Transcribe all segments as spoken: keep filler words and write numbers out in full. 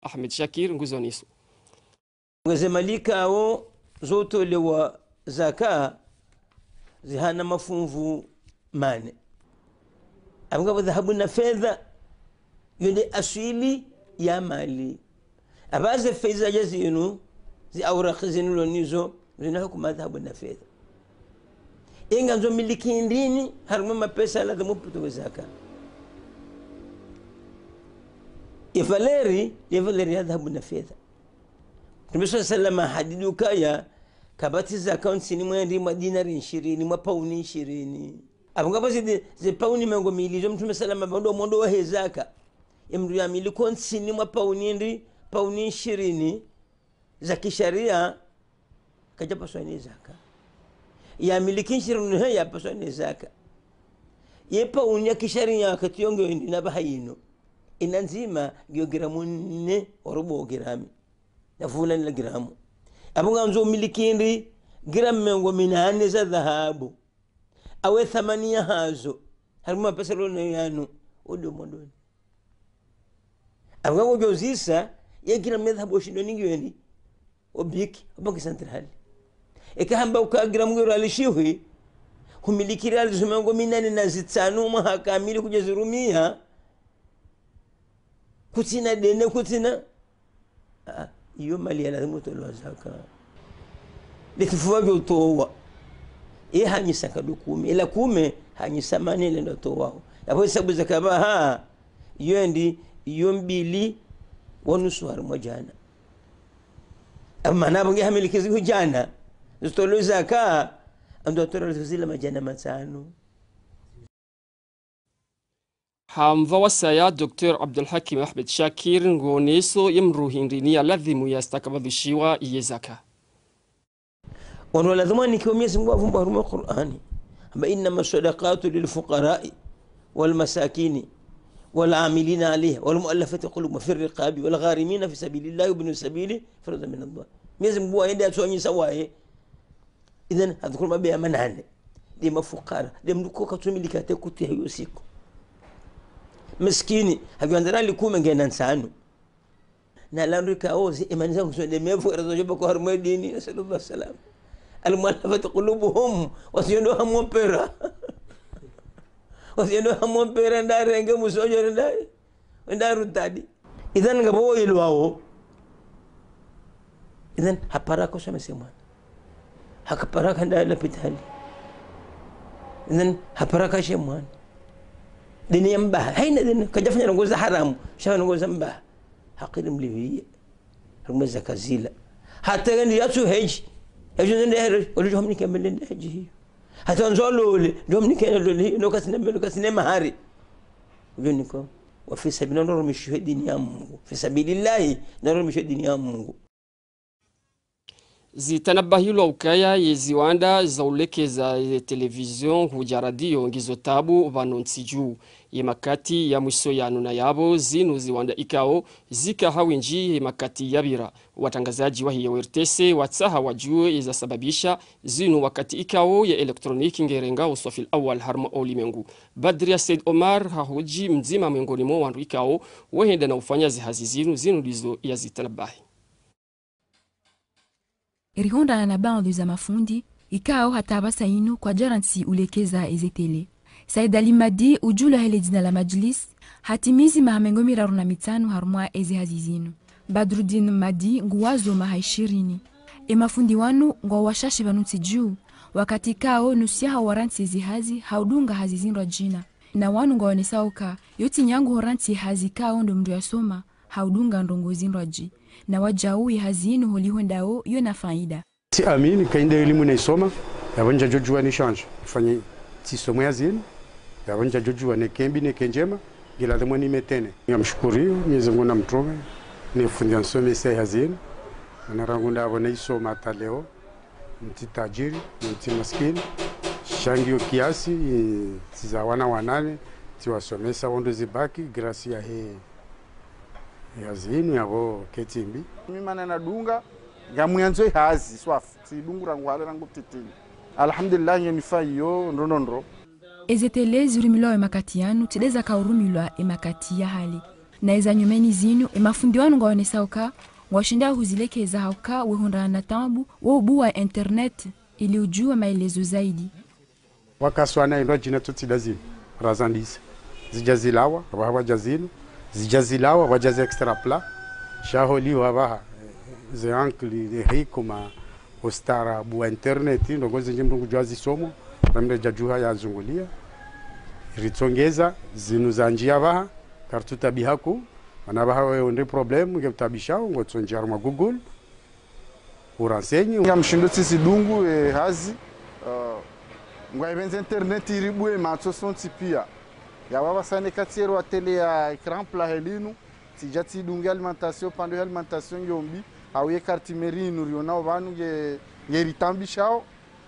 Ahmed Shakir nguzo niso. Ngeze mali ikao zotolewa zaka zihana mafunvu mane. Apvo ngapvo dhahabu na fedha, yo nde aswili ya mali. Apvo ze fedha dja zinu, zi auraki zinu lo nizo, zina hukuma dhahabu na fedha. Inga ndzo miliki ndrini, harumwa mapesa ladhimu utowe zaka. Ye valeur, ye valeur ya dhahabu na fedha. Mtrume swalla salama hadidi ukaya, kapvatsi zaka ntsini mwa ndri mwa dinari nshirini, mwa pauni nshirini. Apvo ngapvo zidi, ze pauni mengo mili, zo Mtrume salama pvandru mwando wahe zaka. Ye mndru ya miliki ntsini mwa pauni ndri, pauni nshirini, za kisharia, kadjapaswa ne zaka. Ya miliki nshirini he yapaswa ne zaka. Ye pauni ya kisharia wakati yo ngiyo ndri na pvaha yinu. Ina ndzima ngiyo gramu nne wa robo grami. Na vula ni la gramu. Apvo ngandzo miliki ndri gramu mengo minane za dhahabu. Awe thamani ya hazo. Harumwa mapesa lo nayo yanu. Ode mwandoni. Apvo ngodjo zisa, ye gramu ya dhahabu ushindo ningi wendi. Obiki, o Banque Centrale. Eka hamba uka gramu ngiyo riali shihwi, humiliki riali zo mengo minane na zitsanu mwaha kamili kudja zirumia, kutsina dene, kutsina. Ah, iyo mali ya lazimu utolewa zaka. Litifuwa djo utowa. Ye hanyisa nkado kume. Ila kume, hanyisa mane ile ndo towao. Yapvo hisabu zaka pvaha, iyo ndi, iyo mbili wa nusu harumwa djana. Apvo mana apvo nge hamiliki zihwi djana, zitolwe zaka, ando atolwa zihwi zila madjana matsanu. Ha mva wasaya, Docteur Abdul Hakim Ahmed Shakir ngoneso ye mndru hindri ni ya ladhimu ya stakabadhishiwa ye zaka. Wandru wa ladhimu wanikiwa Mwenyezi Mungu hapvumba harumwa Qur'ani. Hamba, إنما الصدقات للفقراء والمساكين والعاملين عليها والمؤلفة قلوبهم وفي الرقاب والغارمين في سبيل الله وابن السبيل فريضة من الله. Mwenyezi Mungu waye nde atsuwanyisa waye. Idhan, hadhukuru mabeya manane. Nde mafukara, nde mndru ko katsumiliki hata kutu ya hiyo siku. Maskini, hadjo andza riali kume ngena ntsanu. Na landru ikao zi imani zangu zo nde mevu, era zo djoba ko harumwa dini, نسأل الله السلامة. المؤلفة قلوبهم, wasi yo ndo hamwa mpera. Wasi yo ndo hamwa mpera, nda renge musodjo, nda, nda rutadi. Idhan ngapvo wo ilwawo. Idhan hapara ko somese mwana. Hakapara ka nda lapitali. Idhan hapara ka she mwana. Dini ya mbaha. Hayina dini, kadjafanya ndrongo za haramu. Sha ndrongo za mbaha. Haki ri mlipviye. Harumwa zaka zila. Hata kandi yatsu hedji. Hedji nde hedji. Wadjo hamnika mbele nde hedji hiyo. Hata ndzo lole. Ndo mnika lole hiyo. No kasina mbele, kasina mahari. Udjo niko. Wa fi sabili, na ndo rumishihe dini ya Mungu. Fi sabilillahi, na ndo rumishihe dini ya Mungu. Zitanabahilwa ukaya ye ziwanda za ulekeza ye televizion hudja radio ngizo tabu pvanu ntsi dju. Ye makati ya mwiso yanu na yapvo zinu ziwanda ikao zika ha windji ye makati yapvira. Watrangazadji wahe ye O R T C watsaha wadjuwe ye zasababisha zinu wakati ikao ye elektroniki ngerenga uswafil awal harumwa o ulimengu. Badria Said Omar hahodji mdzima mwengoni mwa wandru ikao wahenda na ufanya zihazi zinu, zinu ndizo yazitanabahi. Rihundrana na baadhwi za mafundi, ikao hata apvasa inu kwadjarantsi ulekeza eze tele. Said Ali Madi, udjulwa he le dzina la Majlis, hatimizi maha mengo miraru na mitsanu harumwa eze hazi zinu. Badruddin Madi nguwazo maha ishirini. E mafundi wanu ngwao washashi pvanu ntsi dju, wakati ikao nusu yahawo warantsi ezi hazi ha udunga hazi zindrwadji. Na wanu ngwaonesao uka, yo tsi nyangu horantsi hazi ikao ndo mndru yasoma, ha udunga ndrongo zindrwadji. Na wadjau ye hazi inu holiho ndao yo na faida. Tsi amini ka inde elimu naisoma, yapvo ndjadjodjuwa nishandje. Nifanye tsi somo ya zinu, yapvo ndjadjodjuwa neke mbi neke ndjema, ngiladhimu nimetene. Ngamshukuriyo Mwenyezi Mungu na mtrume, ne fundi yansomesa ya zinu. Mana rangu ndapvo naisoma hata leo, ntsi tajiri, ntsi maskini. Sha ngiyo kiasi, i, tsiza wana wanane, tsiwasomesa wondro zibaki, grâce yahe. Ye hazi inu yapvo ketsi mbi. Mi mana nadunga, ngamwandzo ye hazi, swafi. Tsidungu rangu hale rangu titini. Alhamdulillah, nge nifa iyo, ndro ndro ndro. Eze tele zirumilwao ye makati yanu, tsi ndeza kaurumilwa ye makati ya hale. Na eza nyumeni zinu, emafundi wanu ngwaonesao uka ngwashindao huzilekeza ha uka wehundrana na taabu wo ubuwa internet ili ujua maelezo zaidi. Wakaswana indro djina tsotsi nda zinu, razandisa. Zidja zilawa, apvaha pvwadja zinu, zidja zilawa, pvwadja ze extra plat. Sha holiho apvaha, eh, ze ankili, ze hikima, ustaarabu wa internet, ndrongoo zindji mndru ngudjuwa zisomo, ramire djadjuha yazunguliya. Ritsongeza, zinu zandjiya apvaha, karitsutabiha ku, mana apvaha wewe nde problème, nge utabishao, ngotsondjiya harumwa Google, urenseigner. Ngamshindo tsisi dungu, eh, hazi, eh, ngwaipvendze internet iribuwe matso sontsi piya. Ya apvasa ne katiero wa télé ya écran plat helinu, tsidja tsidunge alimentation, pvandze ye alimentation ngiyo mbi, hau ye carte mère inu rionao pvanu nge, ngeritambishao,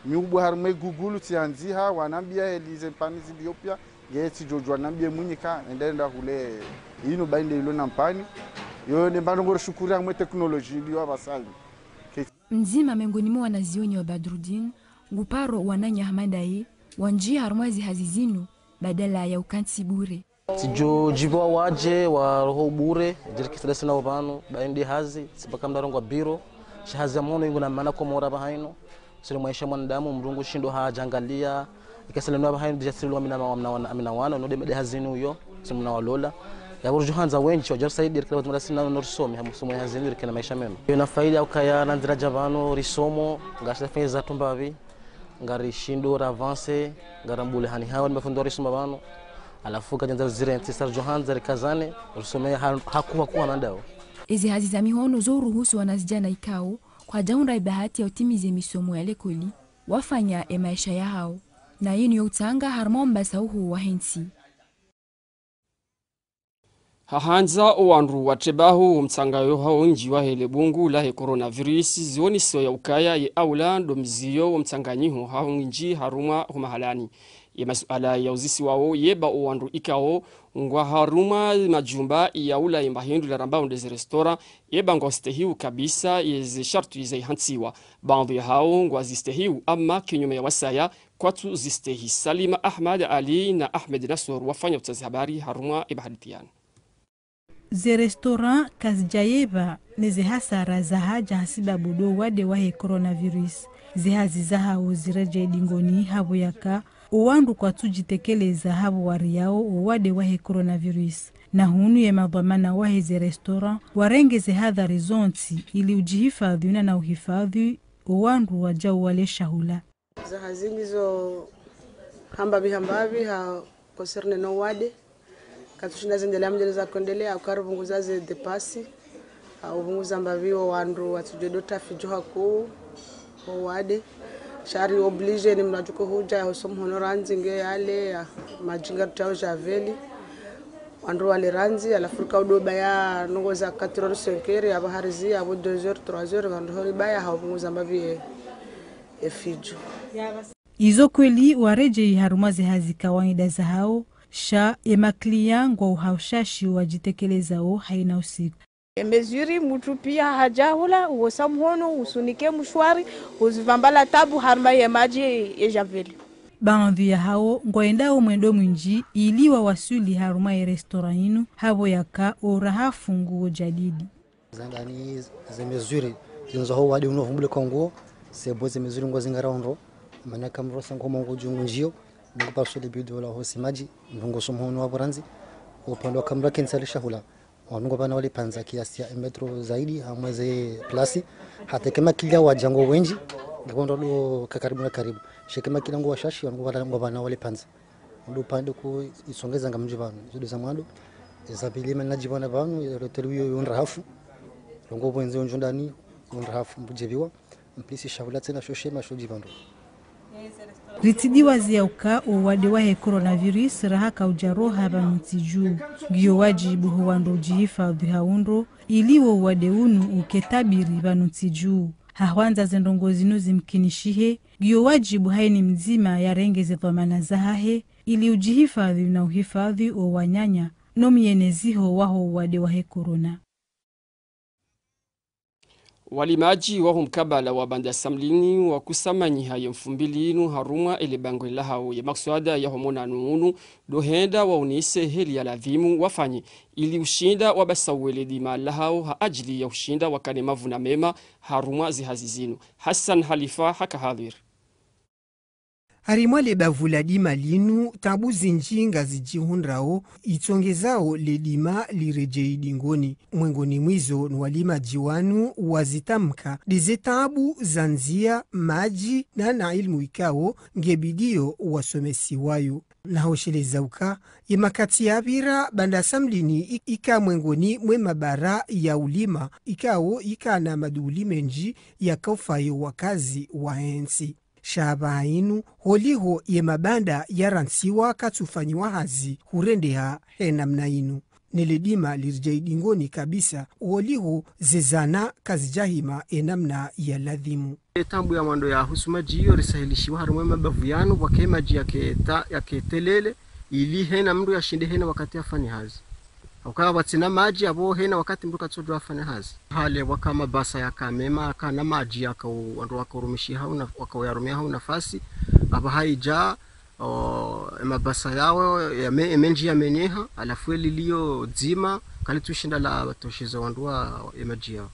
mi ubuwa harumwa Google tsiandziha, wanambiya heli ze mpani ziliyo piya, nge tsidjodjuwa nambiye mwinyi ka, enda enda hule, inu bayi nde ilo na mpani, yo nde mbandro ngorishukuri harumwa technologie iliyo apvasa. Mdzima mengoni mwa wanazioni wa Badrudin, nguparo wananya hama ndaye, wandjiya harumwa ze hazi zinu, badala ya ukantsi bure. Tsidjo djibiwa wadje wa roho bure, djirikisile sina opvanu, bayi nde hazi, tsi pvaka mndru arongwa biro, sha hazi ya mhono ingu na mana Komori apvaha inu, siri maesha mwanadamu, mndru ngushindo hadjangaliya, ikasile nwa apvaha inu, djasiri lwa amina wa, amina wana, amina wana, no nde mede hazi inu uyo, siri mna walola. Ya burudju handza wendji, wadjarisaidi, rikila wazimara sina no risome, ha msomo ya hazi inu, rikena maesha mema. Yo na faida ya ukaya na ndzira dja pvanu, risomo, ngasi fanya za tumbapvi, ngarishindo ra avancer, ngarambule hani hawa ni mafundi warisoma pvanu, halafu kadjandza zirentsi sa ridjo handza rikazane, risome ha, haku, haku hama ndawo. Ezi hazi za mihono zo uruhusu wanazidjana ikao, kwadjaundra ibahati ya utimize misomo ya lekoli, wafanya emaesha yahao. Na yinu yo utsanga harumwa mbasa uhu wa hentsi. Hahandza owandru watrebaho omtsanganyiho hahundji wahe lebungu lahe coronavirus, zionesiwa ya ukaya ye aula ndo mziyo womtsanganyiho hahundji harumwa homahalani. Ye masuala ya uzisiwawo yeba owandru ikao ngwa harumwa majumba ya ula yemba hindru la rambao nde ze restaurant, yeba ngwastehio kabisa ye ze sharti zaihantsiwa. Baadhwi yahao ngwazistehio, ama kinyume ya wasaya, kwatsu zistehi. Salima Ahmad Ali na Ahmed Nasor wafanya utsazi habari harumwa ebahadithiano. Ze restaurant kazidjayeba ne ze hasara zahadja hasibabu ndo wade wahe coronavirus. Ze hazi zahao ziredjei dingoni hapvo yaka owandru kwatsu djitekeleza hapvo wariao owade wahe coronavirus. Na hunu ye madhwamana wahe ze restaurant warenge ze hadhari zontsi ili udjihifadhi na na uhifadhi owandru wadjao wale shahula. Za hazi ngizo hambapvi hambapvi ha concerne no wade. Katsushinda zendelea mdjele za kwendelea, ukari upvunguza ze depasi, ha upvunguza mbapvi wo wandru watsudjo ndo tafi djo haku wo wade. Sha ri obligé ni mnadjuko hudja ya hoso mhono randzi nge yale ya madjinga rutao javeli. Wandru wale randzi, halafu rika udo baya nongo za quatre heures, cinq heures, apvo harizi, apvo deux heures, trois heures, wandru hori baya ha upvunguza mbapvi ye efidjo. Izo kweli waredjei harumwa ze hazi kawaida zahao, sha ye makliya ngwao ha ushashi wadjitekelezao haina usiku. E mesure mutru piya hadja hula, uhosa mhono, usunike mushwari, uzipvambala tabu harumwa ye madji ye javeli. Baadhwi yahao ngwaendao mwendo mwindji ili wawaswili harumwa ye restaurant inu, hapvo yaka ora hafungu wo jadidi. Zandani ze mesure zinzo ho wade uno vumbule kwa nguo, sebo ze mesure ngo zingara ondro, mana kamro sango mongo djungu ndjiyo, nungu paswele bido la hosi madji, nungu somhono wa pvo randzi, upande wa kamra kentsi ali shahula, wanu ngo pvana wale pvandza kiasi ya metro zaidi, hamwe ze plasi, hata ke makliya wadja ngo wendji, nge kondo ndo ka karibu na karibu. Sha ke makliya ngo washashi, wanu ngo pvana, ngo pvana wale pvandza. Ndo upande ku isongeza ngamdji pvanu, izo ndo za mwando. Za pvili mana nadji pvanu pvanu, ye hoteli iyo yo ndrahafu. Longo pvwendze ondjo ndani, yo ndrahafu mbudjeviwa. Mplisi shahula tsena sho shema sho djipvandro. Ritsidiwaziya uka owade wahe coronavirus raha kaudja roha pvanu ntsi dju. Ngiyo wadjibu ho wandru udjihifadhi ha undro, ili wo wade unu uke tabiri pvanu ntsi dju. Ha hwandza ze ndrongoo zinu zimkinishihe, ngiyo wadjibu haini mdzima yarenge ze dhwamana zahahe, ili udjihifadhi na uhifadhi owananya, no myeneziho waho wade wahe corona. Walimadji waho mkabala wa Bandasamlini wakusanyiha ye mfumbili inu harumwa ele bangwe lahawo ye makswada yaho monano unu, ndo hwenda waonese heli ya ladhimu wafanye, ili ushinda wabasauwe le dima lahawo ha ajili ya ushinda wakane mavuna mema harumwa ze hazi zinu. Hassan Halifa haka hadhwir. Harimwa le bavu la dima linu, taabu zindji ngazidjihundrao, itsongezao le dima liredjei dingoni. Mwengoni mwa izo ni walimadji wanu wazitamka, nde ze taabu za ndzia, madji, na na ilimu ikao ngebidio wasomesiwayo. Na hosheleza uka, ye makati yapvira Bandasamlini i-, ika mwengoni mwe mabara ya ulima, ikao ikana maduhuli mendji yakaufayo wakazi wahe ntsi. Sha pvahanu inu, holiho ye mabanda yarantsiwa katsufanyiwa hazi hurendeha he namna inu. Ne le dima liredjei dingoni kabisa, holiho ze zana kazidjahima he namna ya ladhimu. Ye taabu ya mwando yahusu madji iyo risahilishiwa harumwa ye mabavu yanu, pvwake madji yaketa, yaketelele, ili hena mndru yashinde hena wakati yafanye hazi. Hauka pvwatsina madji, apvo hena wakati mndru katsodjo afanya hazi. Hale pvwaka mabasa yaka mema, yakana madji yaka u-, wandru waka urumishiha una-, waka uyarumia ha unafasi. Apvaha idja, o, e mabasa yawo, yame-, e mendji yamenyeha, halafu elilio dzima, kalitsushinda latosheze wandru wa, e madji yawo.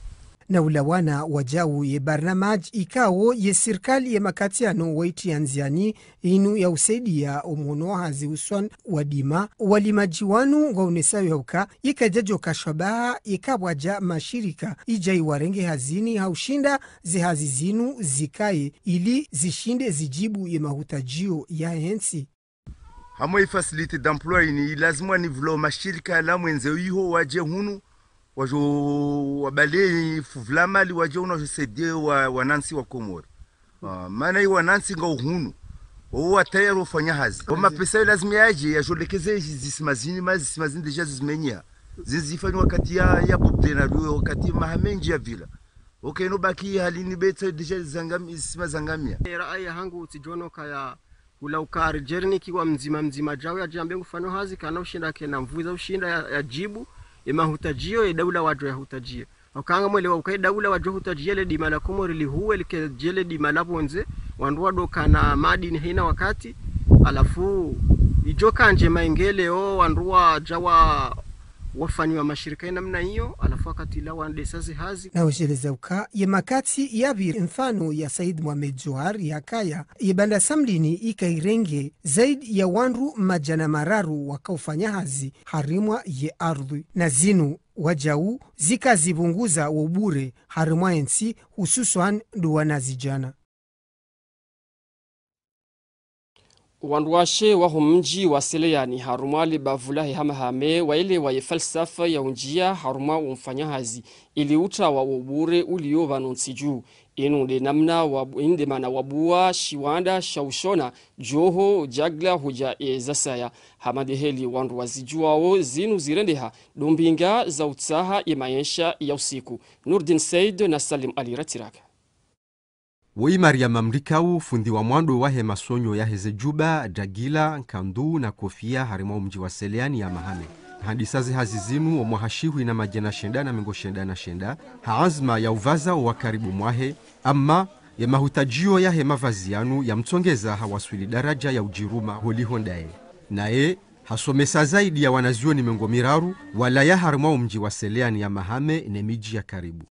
Na ulawana wadjau ye barnamadji ikao ye sirikali ye makati yanu waitria ndziani inu ya usaidia omwono wa hazi uswan wa dima, walimadji wanu ngwaonesao ya uka, yeka djadjo kashwabaha, yeka pvwadja mashirika, idja iwarenge hazini ha ushinda ze hazi zinu zikaye, ili zishinde zidjibu ye mahutadjio yahe ntsi. Hamwe i facilité d'emploi ini, ilazimu wanivulao mashirika la mwendze iho wadje hunu, wadjo wabale fuvu la mali, wadje hunu wadjo saidie wa, wanantsi wa Komori. Ah, mana i wanantsi ngwao hunu, wao wa tayari wafanya hazi. Kwa mapesa ilazimu yadje, yadjolekeze zisima zini, ma zisima zini déjà zizimenyeha. Zizifanywa wakati ya, ya Bob Denard, wakati maha mendji yapvira. Ok, ino baki hali ni betsa déjà zangam-, zisima zangamia. Era aya hangu tsidjono kaya ula ukari, djerini kiwa mdzima mdzima djau yadjambe ngufanyo hazi, kana ushinda kena mvu za ushinda ya, yadjibu, ye mahutadjio, ye daula wadjo yahutadjie. Hauka ngamwelewa uka ye daula wadjo hutadjie le dima la Komori lihuwe, likedje le dima la pvondze, wandru wadjo kana madini hena wakati, halafu idjo kandje maengele o wandru wadja wa wafanyiwa mashirika ye namna iyo, halafu wakati ula wandesa ze hazi. Na hosheleza uka, ye makati yapvira mfano ya Said Mohamed Djohar yakaya, ye Bandasamlini ika irenge zaidi ya wandru madjana mararu wakaofanya hazi harimwa ye ardhwi. Na zinu wadjau zika zipvunguza wo ubure harimwa ye ntsi, hususwan ndo wanazidjana. Wandru washe waho mdji wa Seleani harumwa le bavu lahe Hamahame waelewa ye falsafa ya undjia harumwa wo mfanya hazi, ili utrawa wo ubure ulio pvanu ntsi dju. Inu nde namna wa, inu nde mana wabuwa shiwanda sha ushona djoho, djagla hudja ye zasaya. Hama nde heli wandru wazidjuwao, zinu zirendeha ndo mbinga za utsaha ye maesha ya usiku. Nurdin Said na Salim Ali Ratiraka. Woyi Mariama Mrikau, fundi wa mwando wahe masonyo yaheze djuba, djagila, nkandu na kofia harimwa wo mdji wa Seleani ya Mahame. Handisa ze hazi zinu omwaha shihwi na madjana shenda na mengo shenda na shenda, ha anzma ya upvaza wo wakaribu mwahe, amma ye mahutadjio yahe mavazi yanu yamtsongeza hawaswili daradja ya udjiruma holiho ndaye. Naye hasomesa zaidi ya wanazioni mengo miraru, walaya harimwa wo mdji wa Seleani ya Mahame ne midji ya karibu.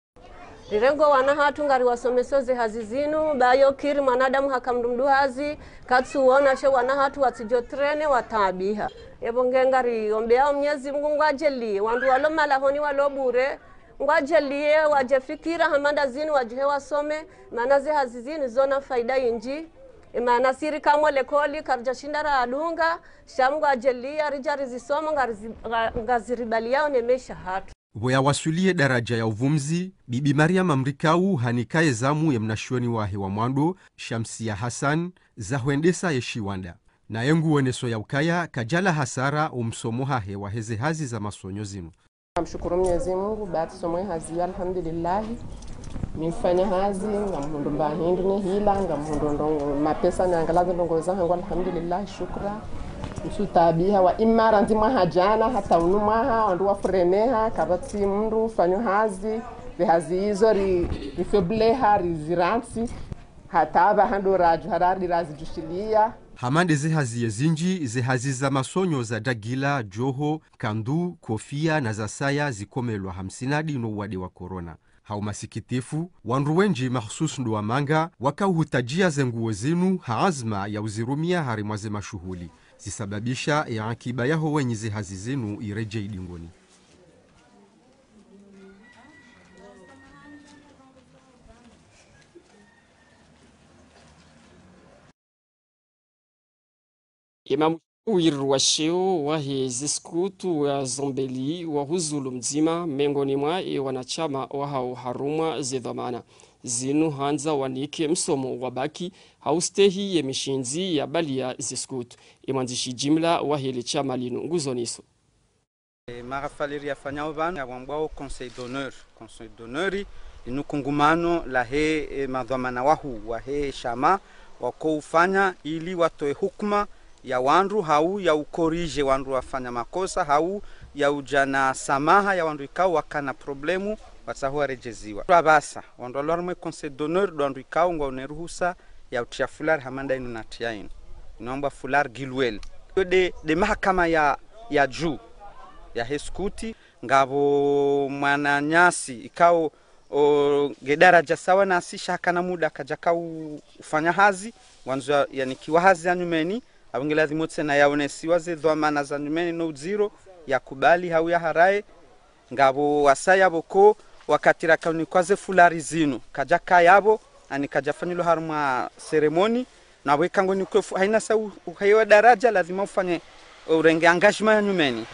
Rirengo wana hatru ngariwasomeso ze hazi zinu, ba yo kiri mwanadamu haka mndru mdru hazi, katsuona she wana hatru watsidjo trene wataabiha. Epvo nge ngariombeao Mnyezi Mungu ngwadjelie, wandru walo malahoni walo bure, ngwadjelie wadje fikira hama nda zinu wadje wasome, mana ze hazi zinu zona faida indji. Emana siri kamwe lekoli, karidja shinda radunga, sha Mungu adjelie, ridja rizisoma, ngarizi-, nga-, ngaziribaliao ne maesha hatru. Pvo yawaswiliye daradja ya uvumzi, Bibi Mariama Mrikau hanika ye zamu ye mnashioni wahe wa mwando, Shamsia Hassan, za hwendesa ye shiwanda. Naye nguoneso ya ukaya kadjala hasara omsomo hahe waheze hazi za masonyo zinu. Namshukuru Mnyezi Mungu, ba tsisomo ye hazi iyo, alhamdulillahi. Mi mfanya hazi, ngamhundro mba hindru nihila, ngamhundro ndrongo, mapesa niangalaze ndrongo zahangu, alhamdulillahi, shukra. Msutaabiha wa imara ndzima ha djana, hata unu mwaha, wandru wafureneha, kapvatsi mndru, fanyo hazi, Zehazi izo ri, rifebleha, rizirantsi, hata apvaha ndo radjo harari razidjushilia. Hama nde zehazi ye zindji, zehazi za masonyo za dagila, djoho, kandu, kofia na zasaya zikomelwa ha msinadi no uwade wa corona. Ha umasikitifu, wandru wendji mahususu ndo wamanga, wakauhutadjia zenguo zinu ha azma ya uzirumia harimwa zemashuhuli. Zisababisha ye akiba yaho wenyi zehazi zinu iredjei dingoni. Imamu wiri wa sheo wahe ziskutu wa Zombeli wahuzulu mdzima mengoni mwa ye wanashama wahao harumwa zedhwamana zinu handza wanike msomo wa baki ha ustehi ye mishindzi ya balia ziskutu. Imwandzishi jimla wahe leshama linu nguzoniso. E, mahafali riyafanyao pvanu yawambwao Conseil d'honneur. Conseil d'honneur inu kungumano lahe, e, madhwamana wahuu wahe shama wakoufanya ili watowe hukuma ya wandru hau ya ukorije wandru wafanya makosa hau ya udja na samaha ya wandru ikao wakana problemu watsaho warejeziwa. Apvasa, wandru walo harumwa e Conseil d'honneur ndo wandru ikao ngwaona ruhusa ya utria fulari hama nda inu natria inu. Inu wambwa fulari Gilwell. Yo nde, nde mahakama ya, ya juu yahe skuti, ngapvo mwananyasi ikao, o, nge daraja sawa nasi sha hakana muda kadjaka u, ufanya hazi, ngwandzo ya, yanikiwa hazi ya nyumeni, apvo nge ladhimu tsena yaonesiwa zedhwamana za nyumeni no udziro, yakubali hau yaharaye, ngapvo wasaya pvoko wakati rakaunikwa ze fulari zinu, kadjakaya pvo, ani kadjafanyilwa harumwa seremoni, na pvo ika ngonikwe fu, haina sa u, uhewa daraja, ladhima ufanye, urenge engagement ya nyumeni.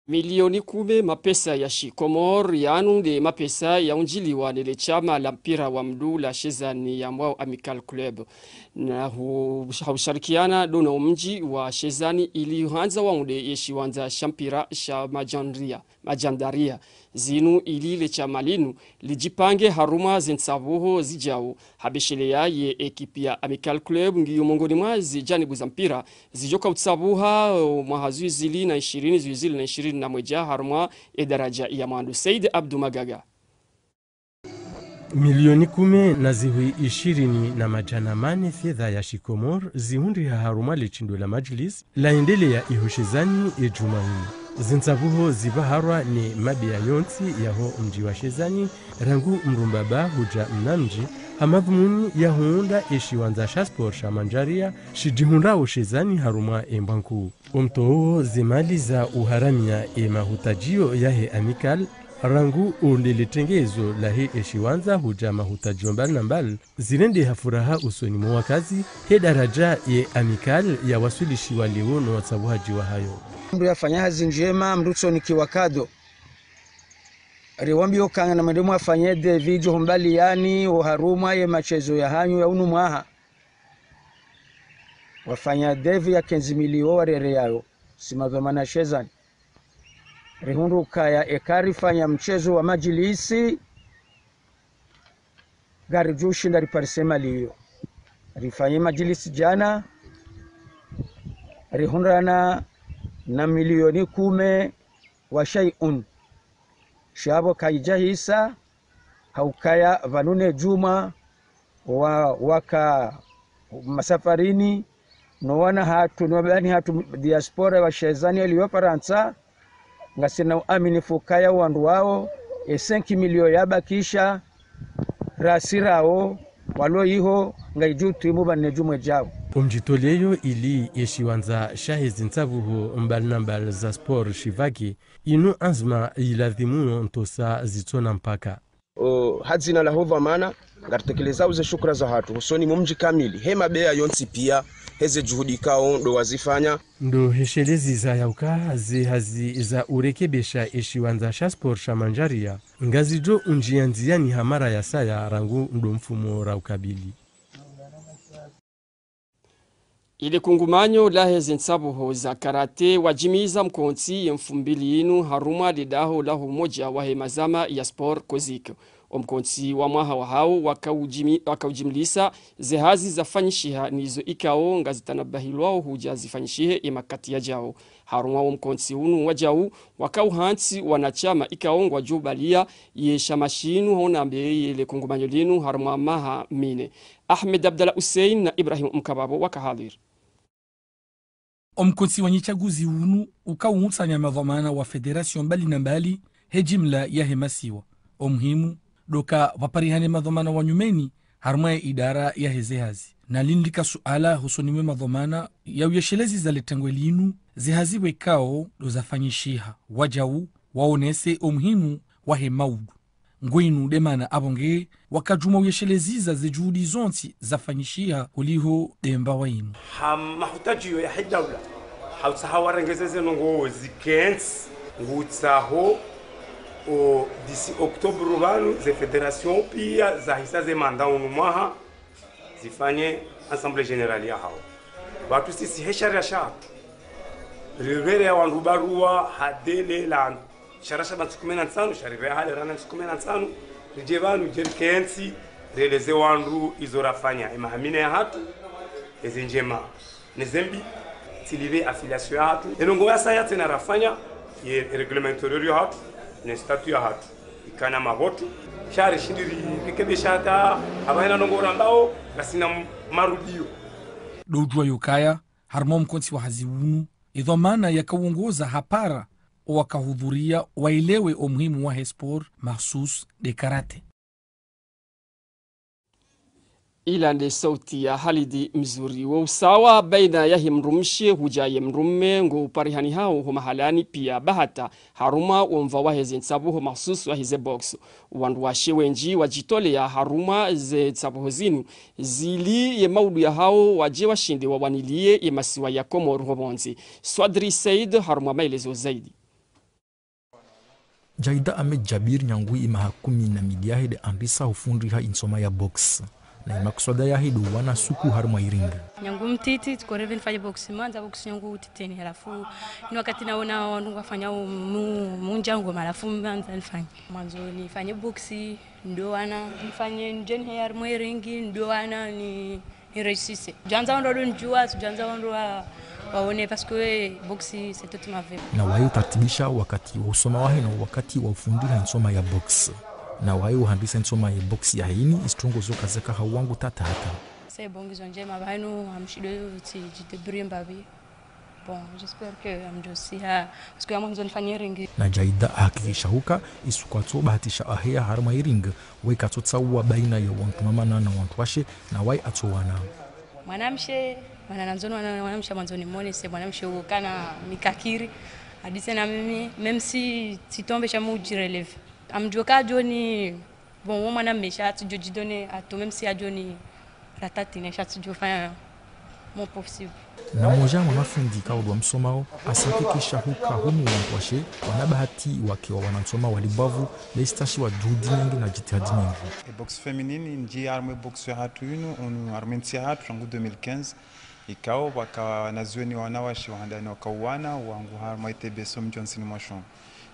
Milioni kume mapesa ya shikomori yanu nde mapesa yaundjiliwa nele shama la mpira wa mndru la Shezani yambwao Amical Club. Na hu, ha usharikiana ndo no mdji wa Shezani ili handza waunde ye shiwandza sha mpira sha Majandaria, Majandaria. Zinu ili le shama linu lidjipange harumwa ze ntsabuho zidjao, ha besheleya ye ekipi ya Amical Club ngiyo mongoni mwa ze janibu za mpira zidjoka utsabuha, o, mwaha zihwi zili na ishirini, zihwi zili na ishirini na mwedja harumwa e daraja ya mwando. Said Abdu Magaga. Milioni kume na zihwi ishirini na madjana mane fedha ya shikomori zihundriha harumwa le shindo la majlis laendeleya iho Shezani e djumwa linu. Ze ntsabuho zipvaharwa ne mabeya yontsi yaho mdji wa Shezani, rangu mrumbaba hudja mnamdji, ha madhumuni ya huunda e shiwandza sha sport sha Manjaria, shidjihundrao Shezani harumwa e mbwa nkuu. Omtoo ze mali za uharamia e mahutadjio yahe Amical, rangu undele tengezo lahe e shiwandza hudja mahutadjio mbali na mbali, zirendeha furaha usoni mwa wakazi, he daraja ye Amical yawaswilishiwa leo no watsabuhadji wahayo. Mndru yafanya hazi ndjema, mndru tsonikiwa kado. Riwambiyo ukana namwende mwafanye devis djo humbaliani, o harumwa ye mashezo yahanyu ya unu mwaha. Wafanya devis ya quinze millions warereyayo, si madhwamana Shezani. Rihundru ukaya eka rifanya mshezo wa majilisi, ngaridjo ushinda riparise mali iyo. Rifanye majilisi djana, rihundrana na milioni kume wa shay'un. Sha pvo kayidjahisa, ha ukaya pvanu ne djumwa wa, waka masafarini, no wana hatru, no wabani hatru diaspora wa Shezani yaliyo Farantsa, ngasina uaminifu ukaya wandru wao, e cinq millions yabakisha, rasi rawo, walo iho, ngayidjo utwimu pvanu ne djumwa djao. Omdjitoleyo ili ye shiwandza shahe ze ntsabuho mbali na mbali za sport shipvake, inu anzma yiladhimuyo ntosa zitsona mpaka. O, ha dzina laho dhwamana, ngaritekelezao ze shukura zahatru, hosoni mwa mdji kamili, he mabeya yontsi pia, he ze juhudi ikao ndo wazifanya. Ndo heshelezi zaya uka ze hazi za urekebesha e shiwandza sha sport sha Manjaria, ngazidjo undjia ndziani ha mara ya saya rangu ndo mfumo ra ukabili. Ile kungumanyo lahe ze ntsabuho za karate wadjimiza mkontsi ye mfumbili inu harumwa le daho laho umoja wahe mazama ya sport COSIC. Omkontsi wa mwaha wahawo wakaujimi-, wakaujimlisa zehazi zafanyishiha nizo ikao ngazitanabahilwao hudja zifanyishihe emakati yadjao. Harumwa omkontsi unu wadjau, wakauhantsi wanashama ikao ngwadjoubalia yeshama shinu hau nambe yele kungumanyo linu harumwa maha mine. Ahmed Abdallah Hussein na Ibrahim Mkababo wakahadhwir. Omkontsi wa nyitsaguzi unu ukauhuntsanya madhwamana wa fédération mbali na mbali he jimla yahe masiwa. Omuhimu, ndo uka pvaparihane madhwamana wa nyumeni harumwa ye idara yahe zehazi. Na linu lika suala hosoni mwe madhwamana ya uyeshelezi za letengwe linu, zehazi wekao ndo zafanyishiha. Wadjau, waonese omuhimu wahe maudu. Ngwenu ndemana apvo nge wakadjuma uyeshelezeza ze juhudi zontsi zafanyishiha kuliho demba wa inu. Ha mahutadjiyo yahe daula, hautsaha warengeze ze ndrongoo zikentsi, ngutsaho o dix-huit octobre pvanu ze fédération pia zahisa ze mandat unu mwaha zifanye assemblée générale yahawo. Pvatsu sisi he sharia shahatru, ripveleya wandru barua ha délai la sharia sha ba ntsiku kume na ntsanu, sha ripveha le rana ntsiku kume na ntsanu, ridje pvanu dje rikentsi, rieleze wandru izo rafanya, emaha mine yahatru, eze ndjema, neze mbi, tsi lipve affiliation yahatru. Ye ndrongoo yasaya tsena rafanya, ye règlement intérieur yahatru, ne statut yahatru. Ikana mavotu, sha rishindi rirekebesha hata apvahena ndrongoo rambao, ngasina m-, marudio. Ndo udjuwa yukaya, harumwa omkontsi wa hazi unu, edhwamana yakauongoza hapara owakahudhuria waelewe omuhimu wahe sport mahsus nde karaté. Ila nde sauti ya Halidi Mzuri. Wo usawa baina yahe mdrumshe hudja ye mdrume ngouparihanihao ho mahalani pia bahata harumwa womva waheze ntsabuho mahsusu waheze boxe. Wandruwashe wendji wadjitoleya harumwa ze ntsabuho zinu, zili ye maudu yahawo wadje washinde wawanilie ye masiwa ya Komori ho pvondze. Swadri Said harumwa maelezo zaidi. Jaida Ahmed Jabir nyangu imaha kumi na mili yahe nde ambisa hufundriha intsoma ya boxe. Na imakuswada yahe ndo uwana suku harumwa iringi. Nyangu mtiti, tsiko rêver nifanye boxe, mandza boxe nyangu utitini, halafu, inu wakati naona wandru ngwafanyao mu, mu ndjangoma, halafu mandza nifanye. Mwandzo nifanye boxe, ndo wana, nifanye ndjeni he harumwa iringi, ndo wana ni, ni réussisse. Djwandza wandru wadjo ndjuwa, djwandza wandru wa, waone, parce que boxe, c'est toute ma vie. Na waye utartibisha wakati wa usoma wahe na wakati wa ufundriha intsoma ya boxe. Na waye uhandisa intsoma ya boxe yahe ini, izitrongo zo kazeka ha wangu tata hata. C'est bon, ngizo ndjema, pvanu, ngamshindo tsi, tsidjidébrouiller mbapvi. Bon, j'espère que ngamdjo siha, parce que ya mwandzo nifanye iringi. Na Jaida ahakikisha huka, isuku atso bahatisha aheya harumwa iringi, waye katso tsaua baina ya wandru mamana na wandruwashe, na waye atso wana. Mwanamshe, mana nandzo niwane mwanamshe mwandzo nimwonese mwanamshe uwo kana mikakiri. Hadise na mimi, même si tsitombe sha mudji relevé. Ngamdjo ka djoni, bon, wo mwanamme sha tsidjo djidonner à tout, même si hadjoni ratatine sha tsidjo fanya mon possible. Na moja mwa mafundi kaudwa msomao, asakikisha huka humu wandruwashe, wana bahati wake wa wanantsoma wali bavu, le istashi wa juhudi nyingi na jitihadi nyingi. E boxe féminine, ndji harumwa e boxe yahatru inu, unu harumwa entsi yahatru, rangu deux mille quinze, ikao, waka wanazioni wanawashe, wahandani wakauwana, wangu harumwa itebeso mdjonsini mwashon.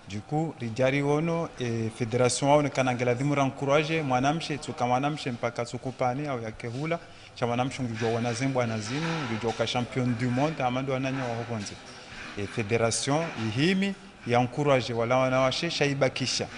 Du coup, ridja riono, e, fédération waone kana ngeladhimu ra encourager mwanamshe, tsuka mwanamshe mpaka tsukupani, au yake hula, sha mwanamshe ngudjuwa wana zembwana zinu, ngudjuwa uka champion du monde, hama ndo wananya waho pvondze. E, fédération, ihimi, ya encourager wala wanawashe, sha ibakisha.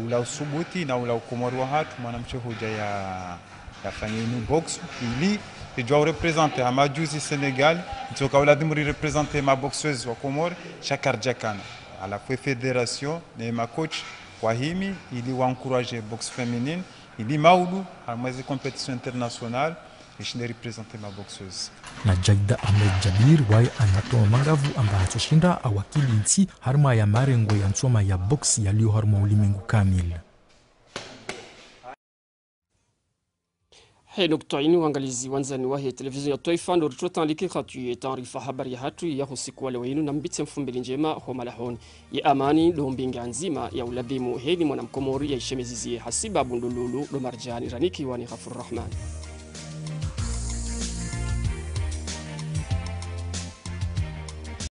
Ula usubuti na ula ukomori wahatru, mwanamshe hudja ya, yafanye inu boxe, ili, ridjuwa ureprésenter, hama juzi Sénégal, ntsoka uladhimu rireprésenter ma boxeuses wa Komori, sha karidjakana. Halafu e fédération, ne ma coach, wahimi, ili wa encourager boxe féminine, ili maudu, harumwa ezi compétition internationale, rishinde représenter ma boxeuses. Na Jaida Ahmed Jabir, waye anatoa mangavu amba hatsoshinda awakili ntsi, harumwa ya marengo ya ntsoma ya boxe yalio harumwa ulimengu kamili. He nukta inu, wangalizi wandzani wahe televizio ya twaifa, ndo ritsotanlike hatru ye taarifa habari yahatru ya usiku wa leo inu, na mbitse mfumbili ndjema ho malahoni. Ye amani ndo mbinga ndzima ya uladhimu, heni mwana mkomori ya ishemezizie hasibabu ndo lulu ndo marjani, ranikiwa ni Ghafur Rahman.